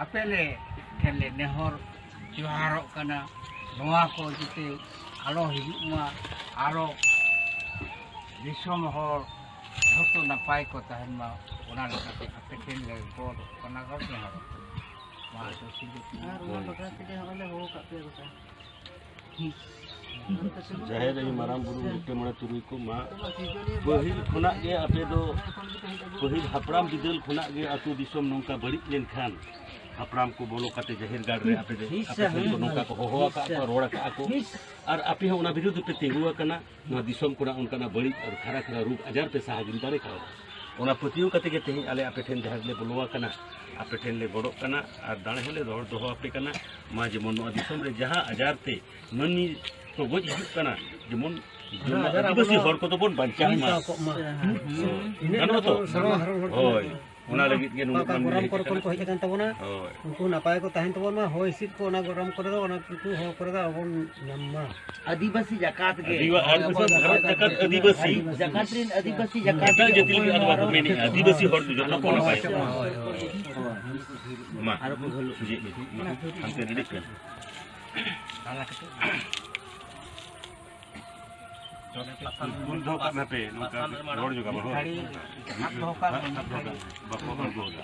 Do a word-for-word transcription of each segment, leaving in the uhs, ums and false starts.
ᱟᱯᱮ ᱞᱮ ᱴᱷᱮᱱ ᱞᱮ ᱱᱮᱦᱚᱨ ᱡᱚᱦᱟᱨᱚᱜ ᱠᱟᱱᱟ, ᱱᱚᱣᱟ ᱠᱚ ᱡᱟᱛᱮ ᱟᱞᱚ ᱦᱤᱡᱩᱜ ᱢᱟ, ᱟᱨᱚ ᱫᱤᱥᱚᱢ ᱦᱚᱲ ᱡᱷᱚᱛᱚ ᱱᱟᱯᱟᱭ ᱠᱚ ᱛᱟᱦᱮᱱ ᱢᱟ, ᱚᱱᱟ ᱞᱮᱠᱟᱛᱮ ᱟᱯᱮ ᱴᱷᱮᱱ ᱞᱮ ᱜᱚᱰ ᱠᱟᱱᱟ, ᱜᱚᱰ ᱱᱮᱦᱚᱨᱚᱜ ᱠᱟᱱᱟ᱾ ᱢᱟ ᱟᱫᱚ ᱥᱤᱸᱫᱩᱨ ᱟᱨ ᱚᱱᱟ ᱵᱟᱠᱷᱨᱟ ᱛᱮᱜᱮ ᱦᱚᱸᱜᱼᱚᱭ ᱞᱮ ᱦᱚᱦᱚ ᱠᱟᱜ ᱯᱮᱭᱟ ᱜᱚᱴᱟ᱾ ᱡᱟᱦᱮᱨ ᱟᱭᱳ, ᱢᱟᱨᱟᱝ ᱵᱩᱨᱩ, ᱢᱚᱬᱮ ᱠᱚ, ᱢᱟ ᱯᱟᱹᱦᱤᱞ ᱠᱷᱚᱱᱟᱜ ᱜᱮ ᱟᱯᱮ ᱫᱚ, ᱯᱟᱹᱦᱤᱞ ᱦᱟᱯᱲᱟᱢ ᱵᱤᱫᱟᱹᱞ ᱠᱷᱚᱱᱟᱜ ᱜᱮ ᱟᱹᱛᱩ ᱫᱤᱥᱚᱢ ᱱᱚᱝᱠᱟ ᱵᱟᱹᱲᱤᱡ ᱞᱮᱱᱠᱷᱟᱱ ᱦᱟᱯᱲᱟᱢ ᱠᱚ ᱵᱚᱞᱚ ᱠᱟᱛᱮ ᱡᱟᱦᱮᱨ ᱜᱟᱲ ᱨᱮ ᱟᱯᱮ ᱫᱚ, ᱟᱯᱮ ᱴᱷᱮᱱ ᱠᱚ ᱱᱚᱝᱠᱟ ᱠᱚ ᱦᱚᱦᱚ ᱟᱠᱟᱫ ᱠᱚᱣᱟ, ᱨᱚᱲ ᱟᱠᱟᱫ ᱠᱚ, ᱟᱨ ᱟᱯᱮ ᱦᱚᱸ ᱚᱱᱟ ᱵᱤᱨᱩᱫᱷ ᱨᱮᱯᱮ ᱛᱤᱸᱜᱩ ᱟᱠᱟᱱᱟ᱾ ᱱᱚᱣᱟ ᱫᱤᱥᱚᱢ ᱠᱷᱚᱱᱟᱜ ᱚᱱᱠᱟᱱᱟᱜ ᱵᱟᱹᱲᱤᱡ ᱟᱨ ᱠᱷᱟᱨᱟ ᱠᱷᱟᱨᱟ ᱨᱳᱜᱽ ᱟᱡᱟᱨ ᱯᱮ ᱥᱟᱦᱟ ᱜᱤᱧ ᱫᱟᱲᱮ ᱠᱟᱣᱫᱟ᱾ ᱚᱱᱟ ᱯᱟᱹᱛᱭᱟᱹᱣ ᱠᱟᱛᱮ ᱜᱮ ᱛᱮᱦᱮᱧ ᱟᱞᱮ ᱟᱯᱮ ᱴᱷᱮᱱ ᱡᱟᱦᱮᱨ ᱞᱮ ᱵᱚᱞᱚ ᱟᱠᱟᱱᱟ, ᱟᱯᱮ ᱴᱷᱮᱱ ᱞᱮ ᱜᱚᱰᱚᱜ ᱠᱟᱱᱟ ᱟᱨ ᱫᱟᱲᱮ ᱦᱚᱸᱞᱮ ᱫᱚᱦᱚ, ᱫᱚᱦᱚ ᱟᱯᱮ ᱠᱟᱱᱟ᱾ ᱢᱟ ᱡᱮᱢᱚᱱ ᱱᱚᱣᱟ ᱫᱤᱥᱚᱢ ᱨᱮ ᱡᱟᱦᱟᱸ ᱟᱡᱟᱨ ᱛᱮ ᱢᱟᱹᱱᱢᱤ ᱠᱚ ᱜᱚᱡ ᱦᱤᱡᱩᱜ ᱠᱟᱱᱟ, ᱡᱮᱢᱚᱱ ᱟᱹᱫᱤᱵᱟᱹᱥᱤ ᱦᱚᱲ ᱠᱚᱫᱚ ᱵᱚᱱ ᱵᱟᱧᱪᱟᱜ ᱢᱟ᱾ ᱦᱳᱭ᱾ ᱜᱟᱱᱚᱜᱼᱟ ᱛᱚ? ᱦᱳᱭ᱾ ᱚᱱᱟ ᱞᱟᱹᱜᱤᱫ ᱜᱮ ᱱᱩᱱᱟᱹᱜ ᱜᱟᱱ ᱠᱚ ᱦᱮᱡ ᱟᱠᱟᱱᱟ᱾ ᱦᱳᱭ᱾ ᱩᱱᱠᱩ ᱱᱟᱯᱟᱭ ᱠᱚ ᱛᱟᱦᱮᱱ ᱛᱟᱵᱚᱱ ᱢᱟ, ᱦᱚᱭ ᱦᱤᱸᱥᱤᱫ ᱠᱚ ᱚᱱᱟ ᱜᱚᱨᱚᱢ ᱠᱚᱨᱮ ᱫᱚ, ᱚᱱᱟ ᱩᱱᱠᱩ ᱦᱚᱲ ᱠᱚᱨᱮ ᱫᱚ ᱟᱵᱚ ᱵᱚᱱ ᱧᱟᱢ ᱢᱟ᱾ ᱟᱹᱫᱤᱵᱟᱹᱥᱤ ᱡᱟᱠᱟᱛ ᱜᱮ᱾ ᱟᱹᱫᱤᱵᱟ-, ᱟᱨ ᱵᱤᱥᱮᱥ ᱵᱷᱟᱨᱚᱛ ᱡᱟᱠᱟᱛ ᱟᱹᱫᱤᱵᱟᱹᱥᱤ᱾ ᱡᱟᱠᱟᱛ ᱨᱮᱱ ᱟᱹᱫᱤᱵᱟᱹᱥᱤ ᱡᱟᱠᱟᱛ ᱮᱴᱟᱜ ᱡᱟᱹᱛᱤ ᱞᱟᱹᱜᱤᱫ ᱟᱫᱚ ᱵᱟᱠᱚ ᱢᱮᱱᱮᱜᱼᱟ, ᱟᱹᱫᱤᱵᱟᱹᱥᱤ ᱦᱚᱲ ᱫᱚ ᱡᱚᱛᱚ ᱠᱚ ᱱᱟᱯᱟᱭ ᱠᱚᱣᱟ᱾ ᱢᱟ᱾ ᱦᱟᱱᱛᱮ ᱨᱮᱰᱤᱜ ᱠᱟᱱ᱾ ᱩᱞ ᱫᱚᱦᱚ ᱠᱟᱜ ᱢᱮ ᱦᱟᱯᱮ, ᱱᱚᱝᱠᱟ ᱨᱚᱲ ᱧᱚᱜ ᱟᱵᱚ, ᱦᱳᱭ᱾ ᱦᱟᱯ ᱫᱚᱦᱚ ᱠᱟᱜ ᱢᱮ᱾ ᱦᱟᱯ ᱫᱚᱦᱚ ᱠᱟᱜ ᱢᱮ᱾ ᱵᱟᱠᱚ ᱟᱬᱜᱚ ᱦᱚᱫᱟ᱾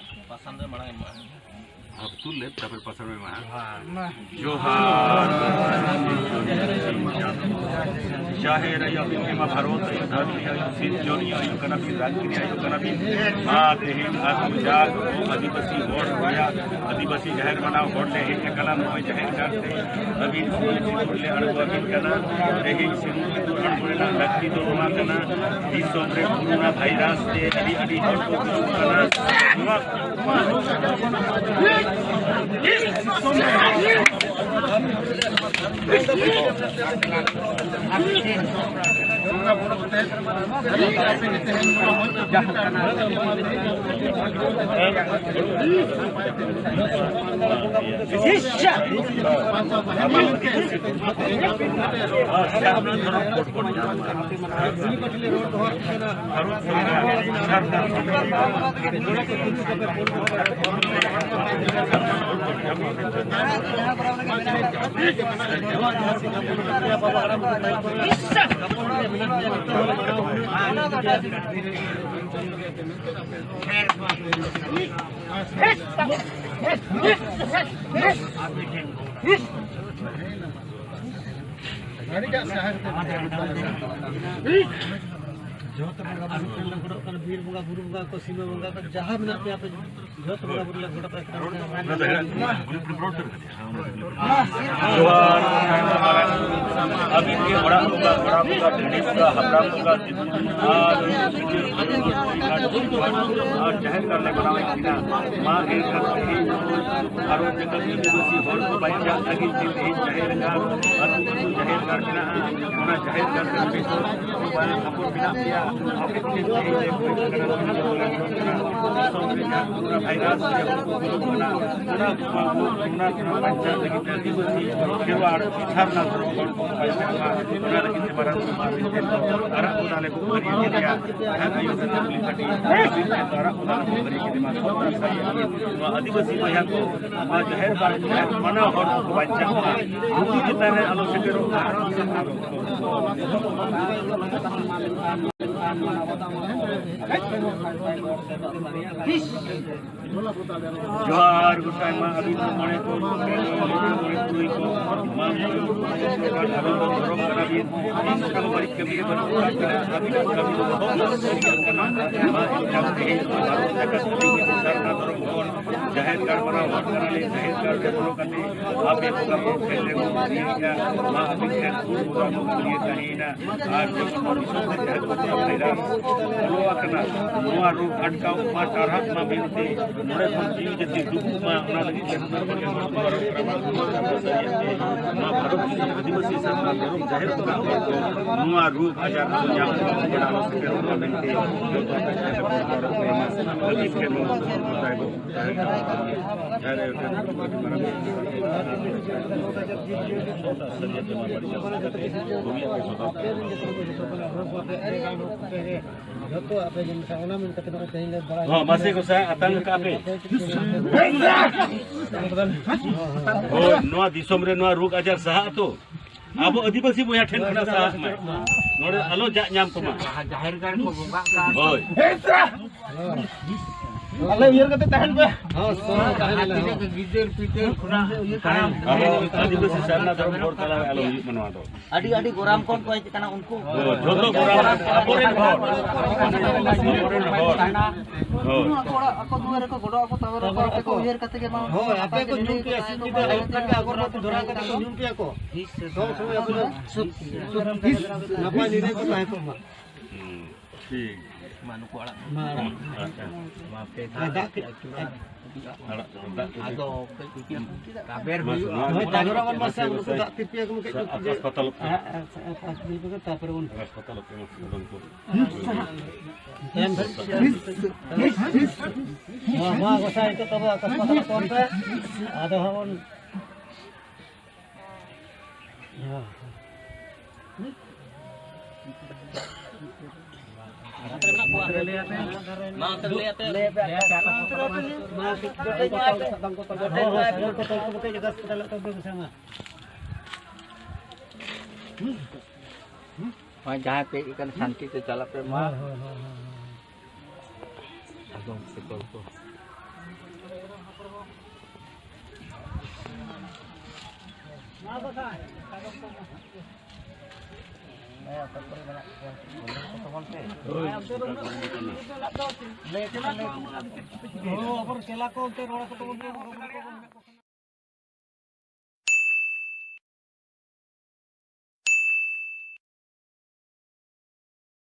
ᱦᱟᱯ ᱛᱩᱞ ᱞᱮᱫ, ᱛᱟᱨᱯᱚᱨᱮ ᱯᱟᱥᱟᱲ ᱢᱮ ᱢᱟ᱾ ᱡᱚᱦᱟᱨ᱾ ᱡᱟᱦᱮᱨ ᱟᱭᱳ, ᱟᱹᱵᱤᱱ ᱜᱮ ᱢᱟ ᱵᱷᱟᱨᱚᱛ ᱟᱭᱳ, ᱫᱷᱟᱹᱨᱛᱤ ᱟᱭᱳ, ᱥᱤᱨᱡᱚᱱᱤᱭᱟᱹ ᱟᱭᱳ ᱠᱟᱱᱟ ᱵᱤᱱ, ᱨᱟᱡᱽᱜᱤᱨᱤ ᱟᱭᱳ ᱠᱟᱱᱟ ᱵᱤᱱ᱾ ᱢᱟ ᱛᱮᱦᱮᱧ ᱟᱵᱚ ᱡᱟᱜ ᱟᱹᱫᱤᱵᱟᱹᱥᱤ ᱦᱚᱲ ᱨᱮᱭᱟᱜ ᱟᱹᱫᱤᱵᱟᱹᱥᱤ ᱡᱟᱦᱮᱨ ᱢᱟᱱᱟᱣ ᱦᱚᱲ ᱞᱮ ᱦᱮᱡ ᱟᱠᱟᱱᱟ, ᱱᱚᱜᱼᱚᱭ ᱡᱟᱦᱮᱨ ᱜᱟᱲ ᱛᱮ ᱟᱹᱵᱤᱱ ᱥᱩᱨ ᱥᱩᱯᱩᱨ ᱞᱮ ᱟᱬᱜᱚ ᱟᱹᱵᱤᱱ ᱠᱟᱱᱟ᱾ ᱛᱮᱦᱮᱧ ᱥᱤᱸᱫᱩᱨ ᱥᱤᱸᱫᱩᱨ ᱟᱬᱜᱚ ᱨᱮᱱᱟᱜ ᱞᱟᱹᱠᱛᱤ ᱫᱚ ᱱᱚᱣᱟ ᱠᱟᱱᱟ, ᱫᱤᱥᱚᱢ ᱨᱮ ᱠᱳᱨᱳᱱᱟ ᱵᱷᱟᱭᱨᱟᱥ ᱛᱮ ᱟᱹᱰᱤ ᱟᱹᱰᱤ ᱦᱚᱲ ᱠᱚ ᱜᱩᱡᱩᱜ ᱠᱟᱱᱟ᱾ ᱱᱚᱣᱟ ᱡᱚᱛᱚ ᱵᱚᱸᱜᱟ ᱵᱩᱨᱩ ᱴᱷᱮᱱ ᱞᱮ ᱜᱚᱰᱚᱜ ᱠᱟᱱᱟ, ᱵᱤᱨ ᱵᱚᱸᱜᱟ, ᱵᱩᱨᱩ ᱵᱚᱸᱜᱟ ᱠᱚ, ᱥᱤᱢᱟᱹ ᱵᱚᱸᱜᱟ ᱠᱚ, ᱡᱟᱦᱟᱸ ᱢᱮᱱᱟᱜ ᱯᱮᱭᱟ ᱟᱯᱮ ᱡᱚᱛᱚ ᱵᱚᱸᱜᱟ ᱵᱩᱨᱩ ᱞᱮ ᱜᱚᱰᱚᱜ ᱠᱟᱱᱟ᱾ ᱡᱚᱦᱟᱨ᱾ ᱟᱹᱵᱤᱱ ᱜᱮ ᱚᱲᱟᱜ ᱵᱚᱸᱜᱟ, ᱜᱚᱲᱟ ᱵᱚᱸᱜᱟ, ᱵᱷᱤᱰᱤ ᱵᱚᱸᱜᱟ, ᱦᱟᱯᱲᱟᱢ ᱵᱚᱸᱜᱟ, ᱟᱨ ᱟᱨ ᱡᱟᱦᱮᱨ ᱜᱟᱲ ᱞᱮ ᱵᱮᱱᱟᱣᱮᱫ ᱠᱤᱱᱟ᱾ ᱢᱟ ᱮᱱᱠᱷᱟᱱ ᱛᱮᱦᱮᱧ ᱟᱨᱚ ᱡᱚᱛᱚ ᱟᱹᱫᱤᱵᱟᱹᱥᱤ ᱦᱚᱲ ᱠᱚ ᱵᱟᱧᱪᱟᱜ ᱞᱟᱹᱜᱤᱫ ᱛᱮ ᱛᱮᱦᱮᱧ ᱡᱟᱦᱮᱨ ᱜᱟᱲ, ᱟᱹᱛᱩ ᱟᱹᱛᱩ ᱡᱟᱦᱮᱨ ᱜᱟᱲ ᱢᱮᱱᱟᱜᱼᱟ᱾ ᱚᱱᱟ ᱡᱟᱦᱮᱨ ᱜᱟᱲ ᱨᱮ ᱵᱮᱥ ᱵᱟᱝ ᱦᱚᱯᱚᱱ ᱢᱮᱱᱟᱜ ᱯᱮᱭᱟ, ᱟᱯᱮ ᱴᱷᱮᱱ ᱛᱮᱦᱮᱧ ᱞᱮ ᱠᱷᱚᱡ ᱠᱟᱱᱟ, ᱫᱤᱥᱚᱢ ᱨᱮ ᱡᱟᱦᱟᱸ ᱠᱳᱨᱳᱱᱟ ᱵᱷᱟᱭᱨᱟᱥ ᱥᱮ ᱠᱚᱨᱳᱱᱟ, ᱚᱱᱟ ᱠᱚ ᱵᱟᱧᱪᱟᱣ ᱞᱟᱹᱜᱤᱫ ᱛᱮ ᱟᱹᱫᱤᱵᱟᱹᱥᱤ ᱠᱷᱮᱨᱣᱟᱲ ᱥᱟᱨᱱᱟ ᱫᱷᱚᱨᱚᱢ ᱦᱚᱲ ᱠᱚ ᱵᱟᱧᱪᱟᱜ ᱢᱟ, ᱚᱱᱟ ᱞᱟᱹᱜᱤᱫ ᱛᱮ ᱢᱟᱨᱟᱝ ᱵᱩᱨᱩ ᱢᱟ ᱟᱹᱵᱤᱱ ᱴᱷᱮᱱ ᱫᱚ ᱟᱨᱟᱜ ᱵᱚᱫᱟ ᱞᱮ ᱵᱩᱠ ᱠᱟᱹᱨᱤ ᱠᱮᱫᱮᱭᱟ᱾ ᱡᱟᱦᱟᱸ ᱟᱭᱳ ᱥᱟᱱᱛᱟᱲ ᱯᱟᱹᱨᱥᱤ ᱯᱟᱹᱴᱤ ᱟᱹᱵᱤᱱ ᱴᱷᱮᱱ ᱫᱚ ᱟᱨᱟᱜ ᱵᱚᱫᱟ ᱞᱮ ᱵᱩᱠ ᱠᱟᱹᱨᱤ ᱠᱮᱫᱮ ᱢᱟ᱾ ᱱᱚᱣᱟ ᱟᱹᱫᱤᱵᱟᱹᱥᱤ ᱵᱚᱭᱦᱟ ᱠᱚ, ᱱᱚᱣᱟ ᱡᱟᱦᱮᱨ ᱜᱟᱲ ᱡᱟᱦᱮᱨ ᱢᱟᱱᱟᱣ ᱦᱚᱲ ᱠᱚ ᱵᱟᱧᱪᱟᱜ ᱢᱟ, ᱩᱱᱠᱩ ᱪᱮᱛᱟᱱ ᱨᱮ ᱟᱞᱚ ᱥᱮᱴᱮᱨᱚᱜ ᱢᱟ᱾ ᱡᱚᱦᱟᱨ ᱜᱚᱸᱥᱟᱭ ᱢᱟ, ᱟᱹᱵᱤᱱ ᱠᱚ ᱢᱚᱬᱮ ᱠᱚ, ᱢᱚᱬᱮ ᱛᱩᱨᱩᱭ ᱠᱚ, ᱢᱟ, ᱟᱹᱵᱤᱱ ᱫᱚ ᱫᱷᱚᱨᱚᱢ ᱠᱟᱱᱟ ᱵᱤᱱ, ᱤᱧ ᱱᱚᱝᱠᱟ ᱵᱟᱹᱲᱤᱡ ᱠᱟᱹᱢᱤ ᱨᱮ ᱵᱟᱹᱱᱩᱜ ᱟᱠᱟᱫ ᱵᱤᱱᱟ, ᱟᱹᱵᱤᱱᱟᱜ ᱠᱟᱹᱢᱤ ᱫᱚ ᱵᱚᱦᱚᱜ ᱨᱮ ᱠᱟᱱᱟ᱾ ᱢᱟ, ᱮᱱᱠᱷᱟᱱ ᱛᱮᱦᱮᱧ ᱱᱚᱣᱟ ᱵᱷᱟᱨᱚᱛ ᱡᱟᱠᱟᱛ ᱨᱮ ᱥᱟᱨᱱᱟ ᱫᱷᱚᱨᱚᱢ ᱦᱚᱲ ᱡᱟᱦᱮᱨ ᱜᱟᱲ ᱵᱮᱱᱟᱣ ᱦᱚᱲ ᱠᱟᱱᱟᱞᱮ, ᱡᱟᱦᱮᱨ ᱜᱟᱲ ᱨᱮ ᱵᱚᱞᱚ ᱠᱟᱛᱮ ᱟᱯᱮ ᱵᱚᱸᱜᱟ ᱵᱩᱨᱩ ᱴᱷᱮᱱ ᱞᱮ ᱵᱚᱸᱜᱟ ᱵᱩᱨᱩᱭᱮᱫᱼᱟ᱾ ᱢᱟ, ᱟᱹᱵᱤᱱ ᱴᱷᱮᱱ ᱠᱩᱞ ᱵᱚᱸᱜᱟ ᱵᱩᱨᱩ ᱠᱩᱞᱤᱭᱮ ᱛᱟᱦᱮᱸᱭᱮᱱᱟ᱾ ᱟᱨ ᱡᱚᱛᱚ ᱫᱤᱥᱚᱢ ᱨᱮ ᱡᱟᱦᱮᱨ ᱠᱚ ᱵᱚᱞᱚ ᱠᱟᱛᱮ ᱵᱚᱞᱚ ᱟᱠᱟᱱᱟ᱾ ᱱᱚᱣᱟ ᱨᱳᱜᱽ ᱟᱴᱠᱟᱣ ᱢᱟ, ᱴᱟᱨᱦᱟᱜ ᱢᱟ ᱢᱮᱱᱛᱮ, ᱱᱚᱰᱮ ᱠᱷᱚᱱ ᱡᱤᱣᱤ ᱡᱟᱹᱛᱤ ᱰᱩᱵᱩᱡ ᱢᱟ, ᱚᱱᱟ ᱞᱟᱹᱜᱤᱫ ᱛᱮ ᱱᱚᱣᱟ ᱨᱳᱜᱽ ᱟᱡᱟᱨ ᱢᱟ ᱫᱩᱱᱤᱭᱟᱹ ᱨᱮ ᱯᱟᱥᱱᱟᱣ ᱤᱫᱤᱭᱮᱫ ᱛᱮ, ᱱᱚᱣᱟ ᱵᱷᱟᱨᱚᱛ ᱫᱤᱥᱚᱢ ᱟᱹᱫᱤᱵᱟᱹᱥᱤ ᱥᱟᱨᱱᱟ ᱫᱷᱚᱨᱚᱢ ᱡᱟᱦᱮᱨ ᱵᱚᱸᱜᱟ ᱠᱚ ᱱᱚᱣᱟ ᱨᱳᱜᱽ ᱟᱡᱟᱨ ᱟᱞᱚ ᱧᱟᱢ ᱠᱚ, ᱚᱱᱟ ᱟᱞᱚ ᱥᱮᱴᱮᱨᱚᱜ ᱢᱟ ᱢᱮᱱᱛᱮ ᱡᱚᱛᱚ ᱠᱚ ᱞᱟᱹᱜᱤᱫ ᱛᱮ ᱱᱚᱣᱟ ᱥᱚᱦᱚᱫᱟᱭ ᱵᱚ ᱡᱟᱦᱮᱨ ᱟᱭᱳ ᱴᱷᱮᱱ ᱟᱹᱰᱤ ᱢᱟᱨᱟᱝ ᱡᱚᱛᱚ ᱟᱯᱮ ᱡᱮ ᱢᱮᱥᱟ ᱚᱱᱟ ᱢᱮᱱ ᱠᱟᱛᱮ ᱱᱚᱜᱼᱚᱭ ᱛᱮᱦᱮᱧ ᱞᱮ ᱵᱟᱲᱟᱭ ᱦᱚᱸ, ᱢᱟᱥᱮ ᱜᱚᱸᱥᱟᱭ ᱟᱛᱟᱝ ᱟᱠᱟᱫ ᱯᱮ᱾ ᱦᱳᱭ, ᱱᱚᱣᱟ ᱫᱤᱥᱚᱢ ᱨᱮ ᱱᱚᱣᱟ ᱨᱳᱜᱽ ᱟᱡᱟᱨ ᱥᱟᱦᱟᱜ ᱟᱛᱚ, ᱟᱵᱚ ᱟᱹᱫᱤᱵᱟᱹᱥᱤ ᱵᱚᱭᱦᱟ ᱴᱷᱮᱱ ᱠᱷᱚᱱᱟᱜ ᱥᱟᱦᱟᱜ ᱢᱟ, ᱱᱚᱰᱮ ᱟᱞᱚ ᱡᱟᱜ ᱧᱟᱢ ᱠᱚᱢᱟ᱾ ᱡᱟᱦᱮᱨ ᱜᱟᱲ ᱠᱚ ᱵᱚᱸᱜᱟᱜ ᱠᱟᱱ᱾ ᱦᱳᱭ᱾ ᱟᱞᱮ ᱩᱭᱦᱟᱹᱨ ᱠᱟᱛᱮ ᱛᱟᱦᱮᱱ ᱯᱮ᱾ ᱦᱚᱸ, ᱥᱚᱦᱚ ᱛᱟᱦᱮᱱ ᱞᱮ᱾ ᱜᱤᱫᱟᱹᱨ ᱯᱤᱫᱟᱹᱨ ᱠᱷᱚᱱᱟᱜ ᱦᱩᱭᱩᱜ ᱠᱟᱱᱟ᱾ ᱟᱵᱚ ᱟᱹᱫᱤᱵᱟᱹᱥᱤ ᱥᱟᱨᱱᱟ ᱫᱷᱚᱨᱚᱢ ᱦᱚᱲ ᱛᱟᱞᱟ ᱨᱮ ᱟᱞᱚ ᱦᱩᱭᱩᱜ ᱢᱟ ᱱᱚᱣᱟ ᱫᱚ᱾ ᱟᱹᱰᱤ, ᱟᱹᱰᱤ ᱜᱚᱨᱟᱢ ᱠᱷᱚᱱ ᱠᱚ ᱦᱮᱡ ᱟᱠᱟᱱᱟ ᱩᱱᱠᱩ᱾ ᱦᱳᱭ, ᱡᱚᱛᱚ ᱜᱚᱨᱟᱢ, ᱟᱵᱚᱨᱮᱱ ᱦᱚᱲ᱾ ᱟᱵᱚᱨᱮᱱ ᱦᱚᱲ᱾ ᱦᱳᱭ᱾ ᱟᱠᱚ ᱚᱲᱟᱜ, ᱟᱠᱚ ᱫᱩᱣᱟᱹᱨ ᱨᱮᱠᱚ ᱵᱚᱞᱚ ᱟᱠᱚ, ᱛᱟᱯᱚᱨᱮ ᱟᱠᱚ ᱠᱚ ᱩᱭᱦᱟᱹᱨ ᱠᱟᱛᱮ ᱜᱮ ᱢᱟ᱾ ᱦᱳᱭ, ᱟᱯᱮ ᱠᱚ ᱧᱩᱢ ᱯᱮᱭᱟ, ᱥᱤᱧ ᱧᱤᱫᱟᱹ ᱟᱹᱭᱩᱵ ᱠᱷᱟᱱ ᱜᱮ ᱟᱜᱚᱨᱵᱟᱹᱛᱤ ᱫᱷᱚᱨᱟᱣ ᱠᱟᱛᱮ ᱠᱚ ᱧᱩᱢ ᱯᱮᱭᱟ ᱠᱚ᱾ ᱥᱚᱵ ᱥᱚᱢᱚᱭ ᱟᱵᱚ ᱫᱚ ᱥᱩᱠ, ᱥᱩᱠ, ᱱᱟᱯᱟᱭ ᱱᱤᱨᱟᱹᱭ ᱠᱚ ᱛᱟᱦᱮᱸ ᱠᱚᱜ ᱢᱟ᱾ ᱦᱩᱸ, ᱴᱷᱤᱠ᱾ ᱢᱟ ᱱᱩᱠᱩ ᱟᱲᱟᱜ ᱢᱮ᱾ ᱢᱟ ᱟᱲᱟᱜ ᱢᱮ᱾ ᱟᱨ ᱫᱟᱜ ᱠᱟᱹᱡ, ᱟᱲᱟᱜ ᱠᱟᱛᱮ ᱫᱟᱜ ᱠᱟᱹᱡ᱾ ᱟᱫᱚ ᱠᱟᱹᱡ ᱛᱟᱵᱮᱨ ᱢᱟ, ᱦᱩᱭᱩᱜᱼᱟ᱾ ᱱᱚᱣᱟ ᱦᱳᱭ, ᱜᱮ ᱛᱟᱵᱮᱨ ᱟᱵᱚᱱ ᱢᱟᱥᱮ, ᱟᱵᱚ ᱫᱚ ᱫᱟᱜ ᱛᱤᱨᱯᱤᱭᱟ ᱠᱚ ᱠᱟᱹᱡ ᱦᱟᱥᱯᱟᱛᱟᱞᱚᱜ ᱯᱮ᱾ ᱦᱮᱸ, ᱦᱮᱸ, ᱦᱟᱥᱯᱟᱛᱟᱞ ᱯᱮ, ᱛᱟᱨᱯᱚᱨᱮ ᱵᱚᱱ ᱦᱟᱥᱯᱟᱛᱟᱞᱚᱜ ᱯᱮ, ᱢᱟ, ᱟᱫᱚ ᱩᱱᱠᱩ᱾ ᱢᱟ, ᱢᱟ, ᱜᱚᱸᱥᱟᱭ ᱱᱤᱛᱚᱜ ᱛᱟᱵᱚ ᱦᱟᱥᱯᱟᱛᱟᱞ ᱠᱚ ᱯᱮ᱾ ᱟᱫᱚ ᱦᱟᱸᱜ ᱵᱚᱱ ᱱᱚᱜᱼᱚᱭ ᱡᱟᱦᱟᱸᱭ ᱯᱮ ᱦᱮᱡ ᱟᱠᱟᱱᱟ, ᱥᱟᱱᱛᱤ ᱛᱮ ᱪᱟᱞᱟᱜ ᱯᱮ ᱢᱟ᱾ ᱦᱳᱭ, ᱦᱳᱭ, ᱦᱳᱭ, ᱦᱳᱭ᱾ ᱟᱫᱚ ᱥᱮ ᱜᱚᱞᱯᱚ᱾